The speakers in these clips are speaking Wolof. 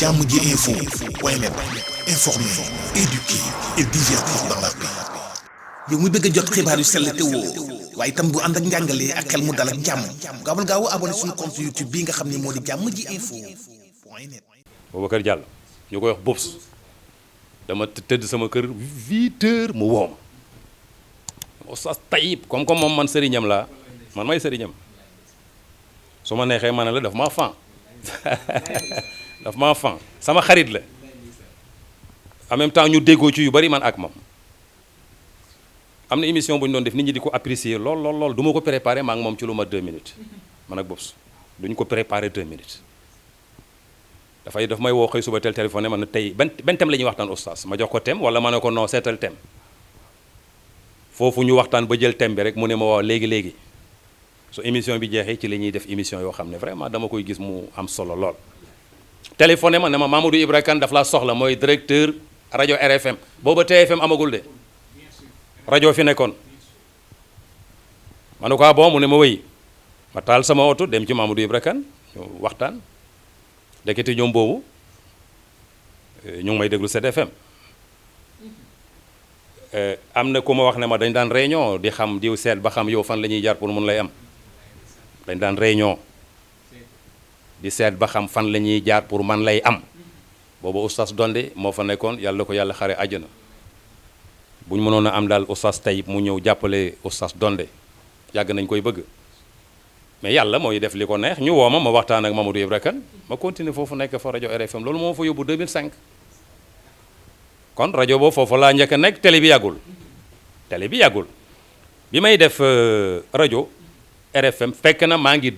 jàmm ji info point net, informer, éduquer et divertir dans la paix. yow mu bëgg a jot xibaar yu sell te woo waaye itam bu ànd ak njàngalee ak xel mu dal ak jàmm gaawal gaaw abonné suñu compte YouTube bii nga xam ne moo di jàmm ji info point net. Boubacar Diallo ñu koy wax Bobs dama tëdd sama kër 8h mu woo ma Oustaz Taïb comme moom man sëriñam laa man may sëriñam su ma neexee ma ne la daf maa fan daf maa fan sama xarit la en même temps ñu déggoo ci yu bari man ak moom. am na émission bu ñu doon def nit ñi di ko apprécier lool du ma ko préparé maa ngi moom ci lu ma 2 minutes man ak Bobs duñu ko préparé 2 minutes daf may woo xëy suba tel téléphone man na tey benn thème la ñuy waxtaan oustaz ma jox ko thème wala ma ne ko non seetal thème foofu ñu waxtaan ba jël thème bi rek mu ne ma waaw léegi su émission bi jeexee ci la ñuy def émission yoo xam ne vraiment dama koy gis mu am solo lool. téléphoné ma ne ma Mamadou Ibra Kane daf laa soxla mooy directeur rajo RFM booba TFM amagul de. rajo fi nekkoon ma ne ko bon mu ne ma wéy ma taal sama oto dem ci Mamadou Ibra Kane ñu waxtaan dekete ñoom boobu ñu ngi may déglu ZFM am na ku ma wax ne ma dañ daan réunion di xam diw seet ba xam yow fan la ñuy jaar pour mun lay am dañ daan réunion di seet ba xam fan la ñuy jaar pour man lay am boobu oustaz Donde moo fa nekkoon yàlla ko yàlla xare àjjana bu ñu mënoon a am daal oustaz Taïb mu ñëw jàppale oustaz Donde yàgg nañ koy bëgg mais yàlla mooy def li ko neex ñu woo ma waxtaan ak Mamadou Ibra Kane ma continuer foofu nekk fa rajo RFM loolu moo fa yóbbu 2005 kon rajo boobu foofu laa njëkk a nekk télé bi yàggul bi may def rajo RFM fekk na maa ngi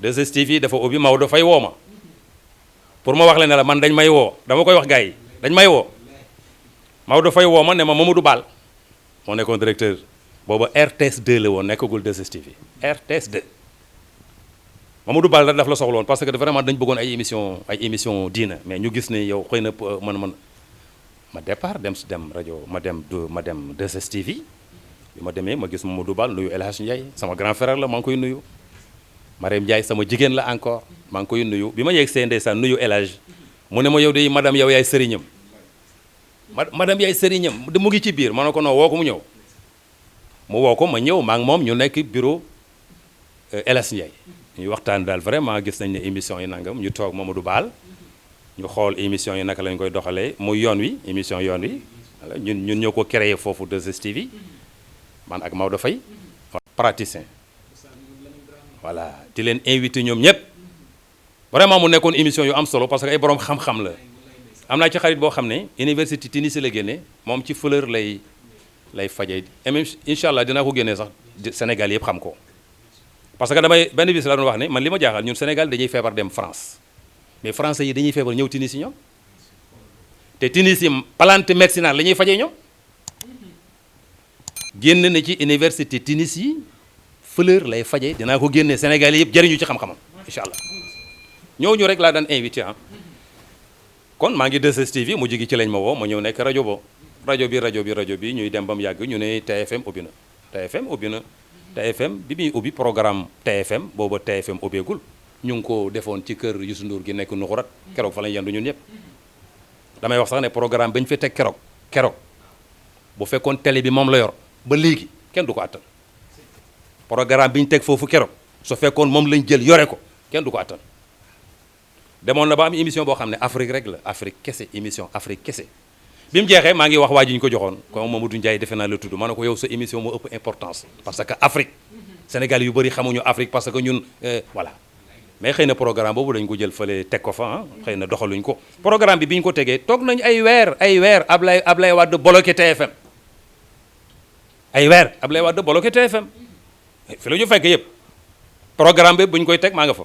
2STV dafa ubbi Maodo Faye woo ma pour ma wax leen ne la man dañ may woo dama koy wax gars yi dañ may woo Maodo Faye woo ma ne ma Mamadou Bal moo nekkoon directeur booba RTS 2 la woon nekkagul 2STV RTS 2 Mamadou Bal daf la soxla woon parce que vraiment dañ bëggoon ay émission diina mais ñu gis ne yow xëy na man ma départ dem rajo ma dem 2STV bi ma demee ma gis Mamadou Bal nuyu El Hadj Ndiaye sama grand frère la maa ngi koy nuyu Marème Ndiaye sama jigéen la encore maa ngi koy nuyu bi ma yegg see ndeysaan nuyu El Hadj mu ne ma yow de madame yow yaay sëriñam madame yaay sëriñam mu ngi ci biir ma ne ko non woo ko mu ñëw mu woo ko ma ñëw maa ngi moom ñu nekk bureau El Hadj Ndiaye ñuy waxtaan daal vraiment gis nañ ne émission yi nangam ñu toog Mamadou Baal ñu xool émission yi naka lañ koy doxalee muy yoon wi émission yoon wi voilà ñun ñoo ko créé foofu 2STV man ak Maodo Faye praticien voilà di leen invité ñoom ñëpp vraiment mu nekkoon émission yu am solo parce que ay borom xam-xam la am naa ci xarit boo xam ne université Tunis la génne moom ci fleur lay fajee et même incha allah dinaa ko génnee sax Sénégal yëpp xam ko parce que damay benn bis la doon wax ne man li ma jaaxal ñun Sénégal dañuy feebar dem France mais français yi dañuy feebar ñëw Tunis yi ñoom te Tunis yi plante médicinale la ñuy fajee ñoom génn na ci université Tunis yi fleur lay fajee dinaa ko génnee Sénégal yëpp jëriñu ci xam-xamam incha allah ñooñu rek laa daan invité kon maa ngi 2STV mu jigi ci lañ ma woo ma ñëw nekk rajo bi ñuy dem ba mu yàgg ñu ne TFM ubbi na TFM bi muy ubbi programme TFM booba TFM ubbeegul ñu ngi ko defoon ci kër Youssou Ndour gi nekk Nuxurat keroog fa lañ yendu ñun ñëpp damay wax sax ne programme ba ñu fi teg keroog bu fekkoon télé bi moom la yor ba léegi kenn du ko attan programme bi ñu teg foofu keroog su fekkoon moom lañ jël yore ko kenn du ko attan demoon na ba am émission boo xam ne Afrique rek la Afrique kese émission Afrique kese bi mu jeexee maa ngi wax waa ji ñu ko joxoon comme Mamadou Ndiaye defe naa la tudd ma ne ko yow sa émission moo ëpp importance parce que Afrique Sénégal yu bëri xamuñu Afrique parce que ñun voilà mais xëy na programme boobu dañ ko jël fële teg ko fa xëy na doxaluñ ko programme bi ñu ko tegee toog nañu ay weer Ablaye Wade bloqué TFM Ablaye Wade bloqué TFM fi la ñu fekk yëpp programme bi bu ñu koy teg maa nga fa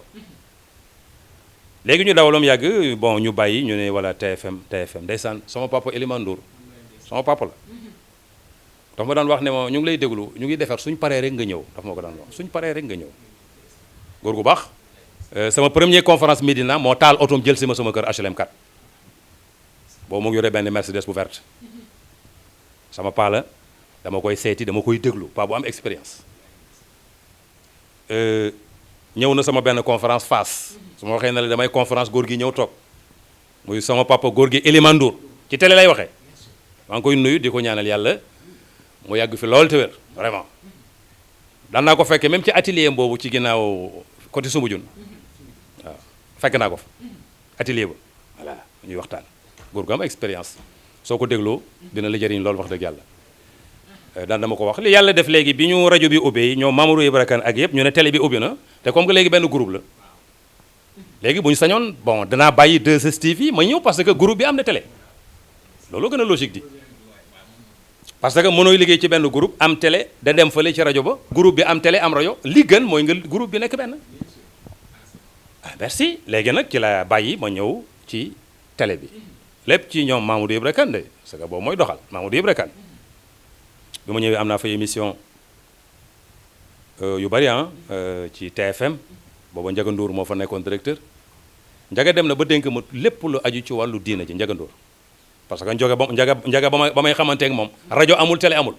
léegi ñu dawaloom yàgg bon ñu bàyyi ñu ne voilà TFM ndeysaan sama papa Elimane Ndour sama papa la dafa ma daan wax ne ma ñu ngi lay déglu ñu ngi defar suñ paree rek nga ñëw dafa ma ko daan wax suñ paree rek nga ñëw góor gu baax sama premier conférence Médina moo taal otoom jël si ma sama kër HLM 4 boobu mu ngi yore benn Mercedes bu verte sama paa la dama koy seeti dama koy déglu paa bu am expérience ñëw na sama benn conférence Fass su ma waxee ne la damay conférence góor gi ñëw toog muy sama papa góor gi Elimane Ndour ci télé lay waxee maa ngi koy nuyu di ko ñaanal yàlla mu yàgg fi lool te wér vraiment daan naa ko fekkee même ci atelier boobu ci ginnaaw côté Soumbédioune waaw fekk naa ko fa atelier ba voilà ñuy waxtaan góor gu am expérience soo ko dégloo dina la jëriñ loolu wax dëgg yàlla daan dama ko wax li yàlla def léegi bi ñu rajo bi ubbee ñoom Mamadou Ibra Kane ak yëpp ñu ne télé bi ubbi na te comme que léegi benn groupe la léegi bu ñu sañoon bon danaa bàyyi 2STV ma ñëw parce que groupe bi am na télé loolu gën a logique di parce que mënooy liggéey ci benn groupe am télé da dem fële ci rajo ba groupe bi am télé am rajo li gën mooy nga groupe bi nekk benn ah merci léegi nag ci la bàyyi ma ñëw ci télé bi lépp ci ñoom Mamadou Ibra Kane de parce que boobu mooy doxal Mamadou Ibra Kane bi ma ñëwee am naa fa émission yu bari ci TFM booba Ndiaga Ndour moo fa nekkoon directeur Ndiaga dem na ba dénk ma lépp lu aju ci wàllu diina ji Ndiaga Ndour parce que Ndiaga ba may xamante ak moom rajo amul télé amul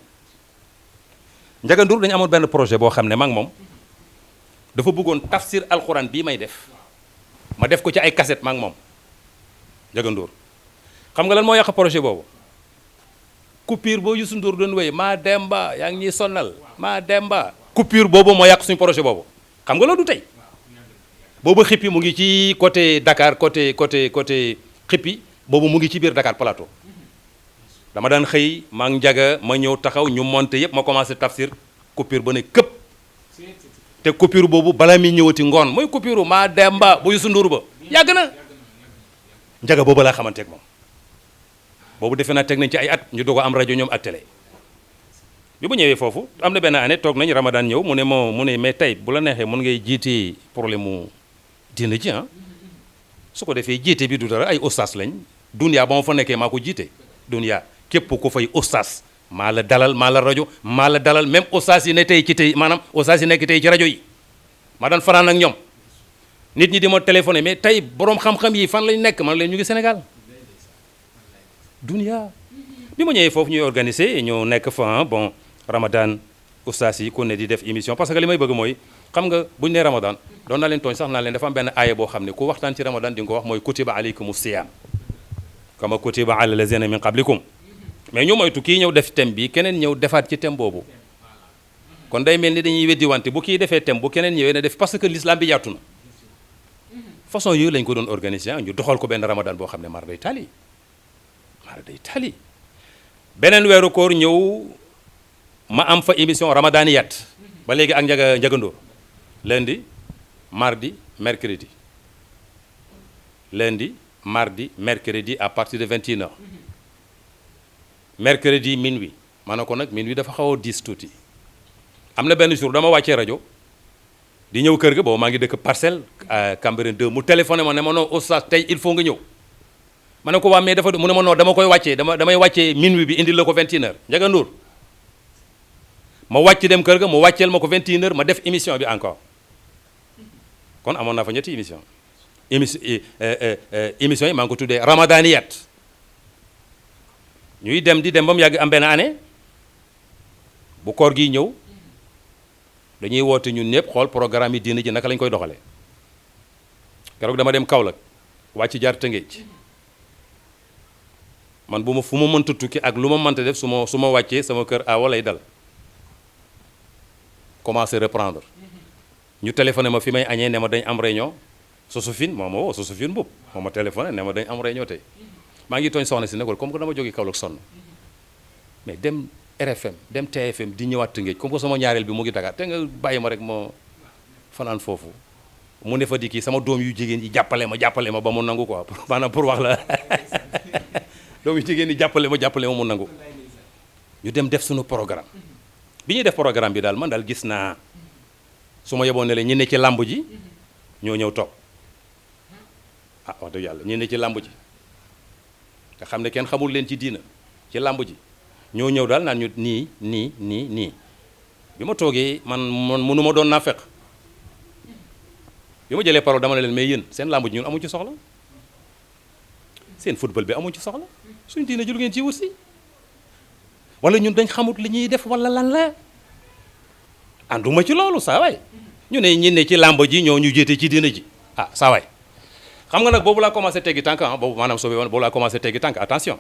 Ndiaga Ndour dañu amoon benn projet boo xam ne mag moom dafa bëggoon tafsir alxuraan bii may def ma def ko ci ay cassette mag moom Ndiaga Ndour xam nga lan moo yàq projet boobu coupure boo Youssou Ndour doon wéy maa demba yaa ngi ñuy sonnal maa demba coupure boobu moo yàq suñu projet boobu xam nga loolu du tey boobu xippi mu ngi ci côté Dakar côté xippi boobu mu ngi ci biir Dakar Plateau dama daan xëy maa ngi Ndiaga ma ñëw taxaw ñu monté yëpp ma commencé tafsir coupure ba ne këpp te coupure boobu balaa muy ñëwati ngoon mooy coupure maa demba bu Youssou Ndour ba yàgg na Ndiaga boobu laa xamante ak moom boobu defe naa teg nañ ci ay at ñu doog a am rajo ñoom ak télé bi mu ñëwee foofu am na benn année toog nañ Ramadan ñëw mu ne mais tey bu la neexee mën ngay jiite problème mu diina ji su ko defee jiite bi du dara ay ustaas lañ dunya ba ma fa nekkee maa ko jiite dunya képp ku fay ustaas maa la dalal maa la rajo maa la dalal même ustaas yi ne tey ci tey maanaam ustaas yi nekk tey ci rajo yi maa daan fanaan ak ñoom nit ñi di ma téléphoné mais tey boroom xam-xam yi fan lañ nekk man leen ñu ngi Sénégal dunya bi ma ñëwee foofu ñuy organiser ñu nekk fa bon Ramadan ustaas yi ku ne di def émission parce que li may bëgg mooy xam nga buñu nee Ramadan doon naa leen tooñ sax naa leen dafa am benn aaya boo xam ne ku waxtaan ci Ramadan di nga ko wax mooy kutiba alaykumu siyam kama kutiba ala lazina min qablikum mais ñu moytu kii ñëw def thème bi keneen ñëw defaat ci thème boobu kon day mel ni dañuy weddi wante bu kii defee thème bu keneen ñëwee na def parce que l'islam bi yaatu na façon yooyu lañ ko doon organiser ñu doxal ko benn Ramadan boo xam ne mar day tali beneen weeru koor ñëw ma am fa émission ramadaniyat ba léegi ak Ndiaga Ndour lundi mardi mercredi lundi mardi mercredi à partir de 21h mercredi minuit ma ne ko nag minuit dafa xaw a diis tuuti am na benn jour dama wàccee rajo di ñëw kër ga boobu maa ngi dëkk Parcelles Cambérène 2 mu téléphoné ma ne ma non oustaz tey il faut nga ñëw ma ne ko waa mais dafa mu ne ma non dama koy wàccee damay wàccee minuit bi indil la ko 21h Ndiaga Ndour ma wàcc dem kër ga mu wàcceel ma ko 21h ma def émission bi encore kon amoon naa fa ñetti émission émission yi maa ngi ko tuddee ramadaniyat ñuy dem di dem ba mu yàgg am benn année bu koor gi ñëw dañuy woote ñun ñëpp xool programme yi diina ji naka lañ koy doxalee keroog dama dem Kaolack wàcc jaar Tëngéej man bu ma fu ma mënta tukki ak lu ma mënta def su ma wàccee sama kër awa lay dal commencé reprendre ñu téléphoné ma fi may añee ne ma dañ am réunion Sosofine moo ma woo Sosofine boobu moo ma téléphoné ne ma dañ am réunion tey maa ngi tooñ soxna si ne ko comme que dama jógee Kaolack sonn mais dem RFM dem TFM di ñëwaat Tëngéej comme que sama ñaareel bi mu ngi Dakar te nga bàyyi ma rek ma fanaan foofu mu ne fa di kii sama doom yu jigéen yi jàppale ma ba mu nangu quoi maanaam pour wax la doom yu jigéen yi jàppale ma mu nangu ñu dem def suñu programme bi ñuy def programme bi daal man daal gis naa su ma yeboon ne la ñi ne ci làmb ji ñoo ñëw toog ah wax dëgg yàlla ñi ne ci làmb ji nga xam ne kenn xamul leen ci diina ci làmb ji ñoo ñëw daal naan ñu nii bi ma toogee man mënu ma doon naa fekk bi ma jëlee parole dama ne leen mais yéen seen làmb ji ñun amuñ ci soxla seen football bi amuñ ci soxla suñ diina ji lu ngeen ci wut si wala ñun dañ xamut li ñuy def wala lan la ànduma ci loolu saa waay ñu ne ñi ne ci làmb ji ñoo ñu jiite ci diina ji ah saa waay xam nga nag boobu laa commencé teggi tànk ah boobu maanaam soobee woon boobu laa commencé teggi tànk attention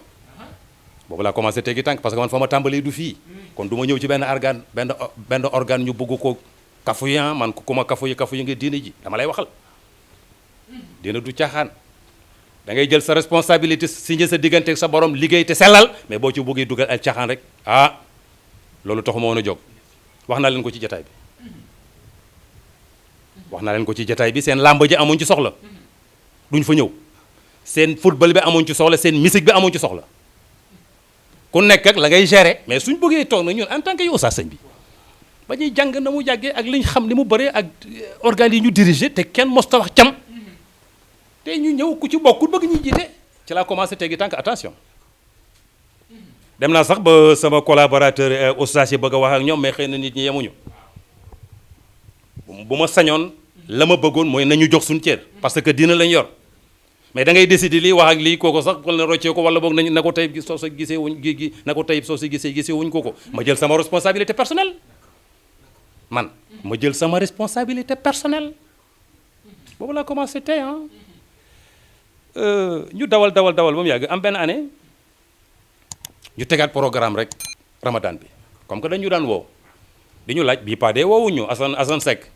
boobu laa commencé teggi tànk parce que man fa ma tàmbalee du fii kon du ma ñëw ci benn organe benn organe ñu bëgg ko kafuyan man ku ma kafuyi nga diina ji dama lay waxal diina du caaxaan da ngay jël sa responsabilité signé sa diggante ak sa borom liggéey te sellal mais boo ci bëggee dugal ay caaxaan rek ah loolu taxuma woon a jóg wax naa leen ko ci jataay bi wax naa leen ko ci jataay bi seen làmb ji amuñ ci soxla duñ fa ñëw seen football bi amuñ ci soxla seen musique bi amuñ ci soxla ku nekk ak la ngay gérer mais suñ bëggee toog na ñun en tant que yow saa sëñ bi ba ñuy jàng na mu jàggee ak liñ xam ni mu bëree ak organes yi ñu diriger te kenn mosta wax cam te ñu ñëw ku ci bokkul bëgg ñu jiite ci laa commencé teggi tànk attention dem naa sax ba sama collaborateur oustaz yi bëgg a wax ak ñoom mais xëy na nit ñi yemuñu bu ma sañoon la ma bëggoon mooy nañu jox suñu cër parce que dina lañ yor mais da ngay décider lii wax ak lii kooko sax wala roccee ko wala boog nañ na ko tey soo sa gisee wuñ gi na ko tey soo sa gisee wuñ kooko ma jël sama responsabilité personnelle man ma jël sama responsabilité personnelle boobu laa commencé tey ah ñu dawal ba mu yàgg am benn année ñu tegaat programme rek ramadan bi comme que dañu daan woo di ñu laaj bii pas de woowuñu Assane Seck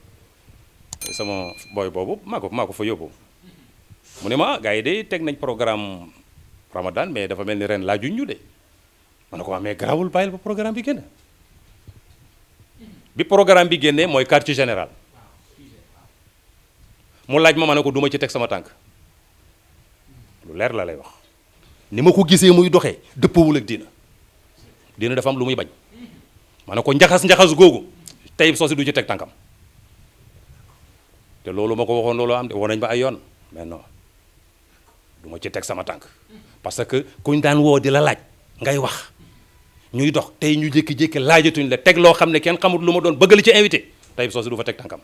sama boy boobu maa ko fa yóbbu mu ne ma gars yi de teg nañ programme ramadan mais dafa mel ni ren laajuñ ñu de ma ne ko mais garawul bàyyil ba programme bi génn bi programme bi génnee mooy quartier général mu laaj ma ne ko duma ci teg sama tànk lu leer la lay wax ni ma ko gisee muy doxee dëppawul ak diina dafa am lu muy bañ ma ne ko njaxas googu Taïb Socé du ci teg tànkam te loolu ma ko waxoon loolu am de woo nañ ba ay yoon mais non du ma ci teg sama tànk parce que kuñ daan woo di la laaj ngay wax ñuy dox tey ñu jékki-jékki laajatuñ la teg loo xam ne kenn xamul lu ma doon bëgg la ci invité Taïb Socé du fa teg tànkam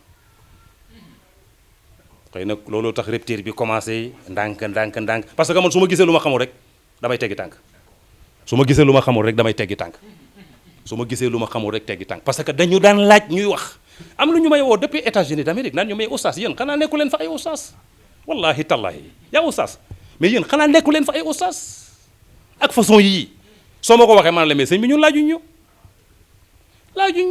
xëy na loolu tax rupture bi commencé ndànk parce que man su ma gisee lu ma xamul rek damay teggi tànk su ma gisee lu ma xamul rek damay teggi tànk su ma gisee lu ma xamul rek teggi tànk parce que dañu daan laaj ñuy wax am lu ñu may woo depuis États-Unis d'Amérique naan ñu may oustaz yéen xanaa nekku leen fa ay oustaz wallahi tallahi yaa oustaz mais yéen xanaa nekku leen fa ay oustaz ak façon yii soo ma ko waxee man la mais sëñ bi ñun laajuñ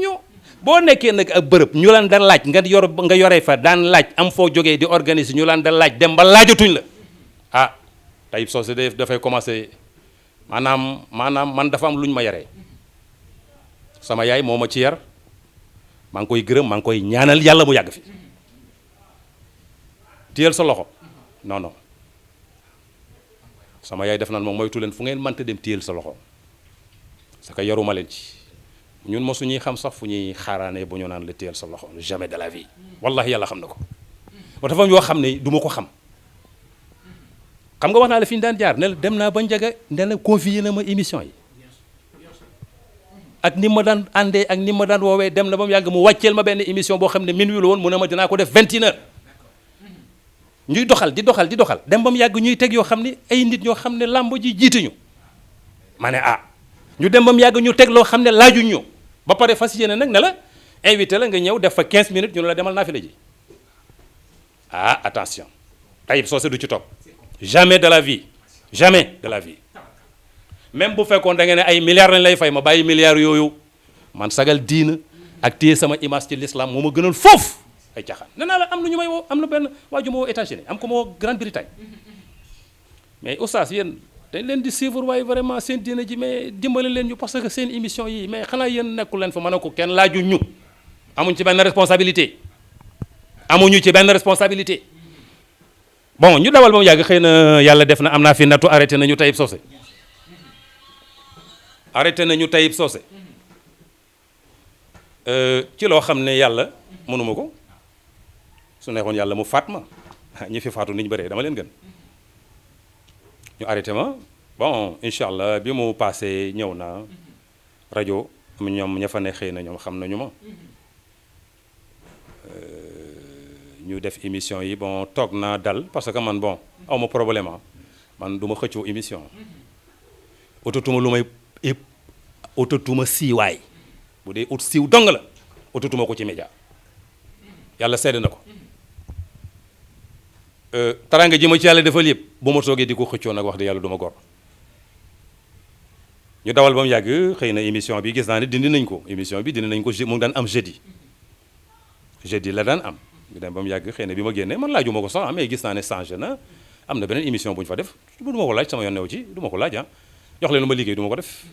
ñu boo nekkee nag ak bërëb ñu laan da laaj nga yoree fa daan laaj am foo jógee di organiser ñu laan da laaj dem ba laajatuñ la ah Taïb Socé dafay commencé maanaam man dafa am lu ñu ma yaree sama yaay moo ma ci yar maa ngi koy gërëm maa ngi koy ñaanal yàlla mu yàgg fi téyel sa loxo non sama yaay def naan moom moytu leen fu ngeen mënta dem téyel sa loxo parce que yaruma leen ci ñun mosu ñuy xam sax fu ñuy xaaraane bu ñu naan la téyel sa loxo jamais de la vie wallahi yàlla xam na ko ba dafa am yoo xam ne du ma ko xam nga wax naa la fi ñu daan jaar ne la dem naa ba njaga ne la confié na ma émission yi ak ni ma daan àndee ak ni ma daan woowee dem na ba mu yàgg mu wàcceel ma benn émission boo xam ne minuit la woon mu ne ma dinaa ko def 21h ñuy doxal di doxal dem ba mu yàgg ñuy teg yoo xam ne ay nit ñoo xam ne làmb ji jiituñu ma ne ñu dem ba mu yàgg ñu teg loo xam ne laajuñ ñu ba pare fas yéene nag ne la invité la nga ñëw def fa 15 minutes ñu ne la demal naafila ji attention Taïb Socé du ci topp jamais de la vie même bu fekkoon da nga ne ay milliards lañ lay fay ma bàyyi milliards yooyu man sagal diina ak téye sama image ci l'islam moo ma gënal foofu ay caaxaan nee naa la am na ñu may woo am na benn waa ju ma woo États-Unis am ko ma woo Grande-Bretagne mais oustaz yéen dañ leen di suivre waaye vraiment seen diina ji mais dimbali leen ñu parce que seen émission yi mais xanaa yéen nekkul leen fa mën a ko kenn laaju ñu amuñ ci benn responsabilité bon ñu dawal ba mu yàgg xëy na yàlla def na am naa fi nattu arrêté nañu Taïb Socé ci loo xam ne yàlla mënuma ko su neexoon yàlla mu faat ma ñi fi faatu ni ñu bëree dama leen gën ñu arrêté ma bon incha allah bi mu passé ñëw naa rajo ñoom ña fa ne xëy na ñoom xam nañu ma ñu def émission yi bon toog naa dal parce que man bon aw ma problème man du ma xëccoo émission utatuma siiwaay bu dee ut siiw dong la utatuma ko ci média yàlla sedd na ko taranga ji ma ci yàlla defal yëpp bu ma toogee di ko xëccoo nag wax de yàlla du ma gor ñu dawal ba mu yàgg xëy na émission bi gis naa ne dindi nañ ko émission bi dindi nañ ko mu ngi daan am jeudi la daan am ñu dem ba mu yàgg xëy na bi ma génnee man laajuma ko sax mais gis naa ne changé na am na beneen émission bu ñu fa def du ma ko laaj sama yoon new ci du ma ko laaj ah jox leen lu ma liggéey du ma ko def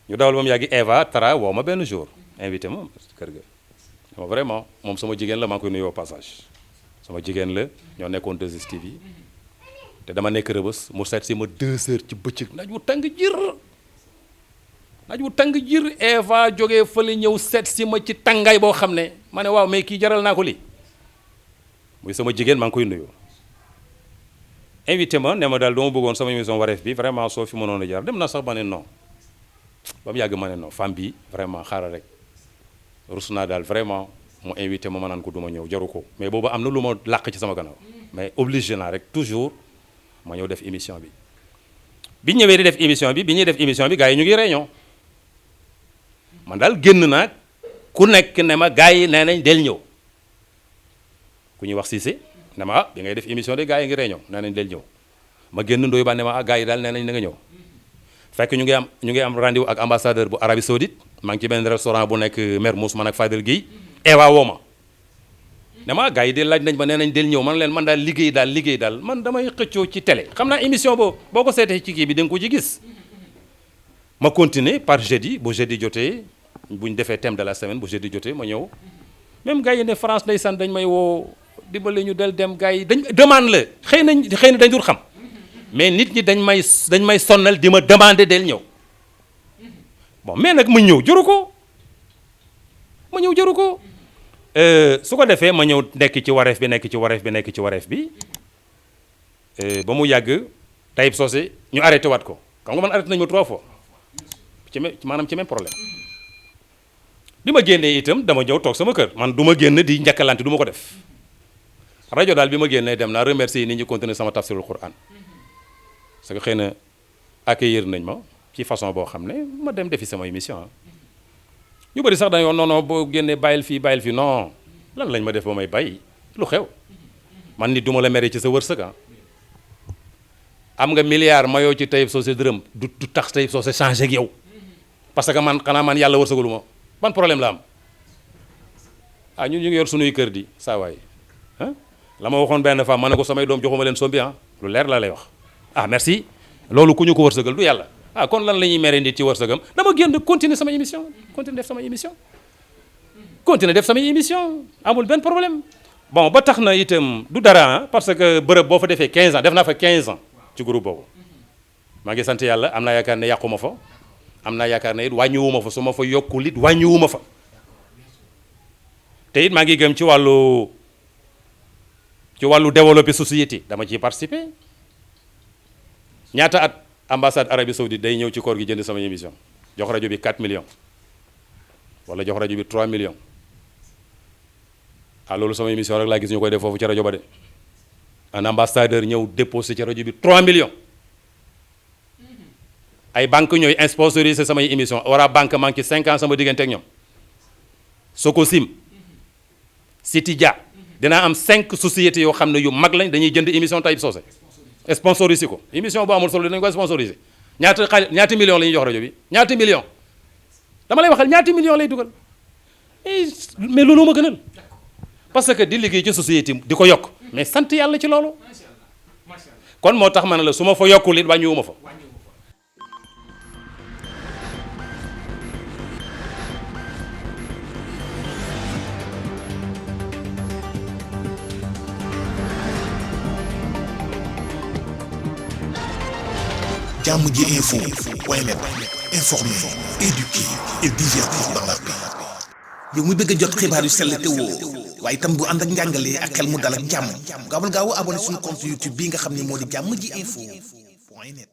ñu dawal ba mu yàgg Eva Tara woo ma benn jour invité ma kër ga dama vraiment moom sama jigéen la maa ngi koy nuyoo passage sama jigéen la ñoo nekkoon 2STV yi te dama nekk Rëbës mu seet si ma 2 heures ci bëccëg naaj wu tàng jir Eva jógee fële ñëw seet si ma ci tàngaay boo xam ne ma ne waaw mais kii jaral naa ko lii muy sama jigéen maa ngi koy nuyoo invité ma ne ma daal dama bëggoon sama émission wareef bi vraiment soo fi mënoon a jaar dem na sax ma ne non ba mu yàgg ma ne non femme bi vraiment xaaral rek rus naa daal vraiment mu invité ma naan ko du ma ñëw jaru ko mais boobu am na lu ma làq ci sama gannaaw mais obligé naa rek toujours ma ñëw def émission bi ñëwee di def émission bi ñuy def émission bi gars yi ñu ngi réunion man daal génn naa ku nekk ne ma gars yi nee nañ del ñëw ku ñuy wax Cissé ne ma bi ngay def émission de gars yi ngi réunion nee nañ del ñëw ma génn Ndoye Ba ne ma gars yi daal nee nañ na nga ñëw fekk ñu ngi am rendez-vous ak ambassadeur bu Arabie Saoudite maa ngi ci benn restaurant bu nekk Mermoz man ak Fadel Guèye Eva woo ma ne ma gars yi de laaj nañ ma nee nañ del ñëw man leen man daal liggéey daal man damay xëccoo ci télé xam naa émission boo ko seetee ci kii bi da nga ko ci gis ma continuer par jeudi bu jeudi jotee bu ñu defee thème de la semaine bu jeudi jotee ma ñëw même gars yi ne France ndeysaan dañ may woo dimbale ñu del dem gars yi dañ demande la xëy na dañ dul xam mais nit ñi dañ may sonnal di ma demander del ñëw bon mais nag ma ñëw jaru ko su ko defee ma ñëw nekk ci wareef bi ba mu yàgg Taïb Socé ñu arrêté waat ko xam nga man arrêté nañu ma 3 fois maanaam ci même problème bi ma génnee itam dama ñëw toog sama kër man du ma génn di njëkkalante du ma ko def rajo daal bi ma génnee dem naa remercier nit ñi continuer sama tafsirul Quran parce que xëy na accueillir nañ ma ci façon boo xam ne ma dem defi sama émission ñu bëri sax dañoo non boo génnee bàyyil fii non lan lañ ma def ba may bàyyi lu xew man nit du ma la mere ci sa wërsëg am nga milliard mayoo ci Taïb Socé dërëm du tax Taïb Socé changé ak yow parce que man xanaa man yàlla wërsëgalu ma ban problème la am ñun ñu ngi yor sunuy kër di saa waay la ma waxoon benn femme ma ne ko samay doom joxuma leen sombi lu leer la lay wax merci loolu ku ñu ko wërsëgal du yàlla kon lan la ñuy mere nit ci wërsëgam dama génn continuer sama émission continuer def samay émission amul benn problème bon ba tax na itam du dara parce que bërëb boo fa defee 15 ans def naa fa 15 ans ci groupe boobu maa ngi sant yàlla am naa yaakaar ne yàquma fa am naa yaakaar ne it wàññiwuma fa su ma fa yokkul it wàññiwuma fa te it maa ngi gëm ci wàllu développer société dama ciy participer ñaata at ambassade Arabie Saoudite day ñëw ci koor gi jënd sama émission jox rajo bi 4 millions wala jox rajo bi 3 millions loolu sama émission rek laa gis ñu koy def foofu ci rajo ba de un ambassadeur ñëw déposé ci rajo bi 3 millions ay banque ñooy sponsorisé samay émission Ora banque maa ngi ci 5 ans sama diggante ak ñoom Socosim Citydia dinaa am 5 sociétés yoo xam ne yu mag lañ dañuy jënd émission Taïb Socé sponsorisé ko émission bu amul solo dañu koy sponsorisé ñaata millions la ñuy jox rajo bi ñaata millions dama lay waxal ñaata millions lay dugal mais loolu ma gënal parce que di liggéey ci société di ko yokk mais sant yàlla ci loolu kon moo tax ma ne la su ma fa yokkul it wàññiwuma fa Jàmm ji info point net informer, éduquer et divertir dans la paix. yow mu bëgg a jot xibaar yu sell te woo waaye itam bu ànd ak njàngalee ak xel mu dal ak jàmm gaawal gaaw abonné suñu compte YouTube bii nga xam ne moo di Jàmm ji info point net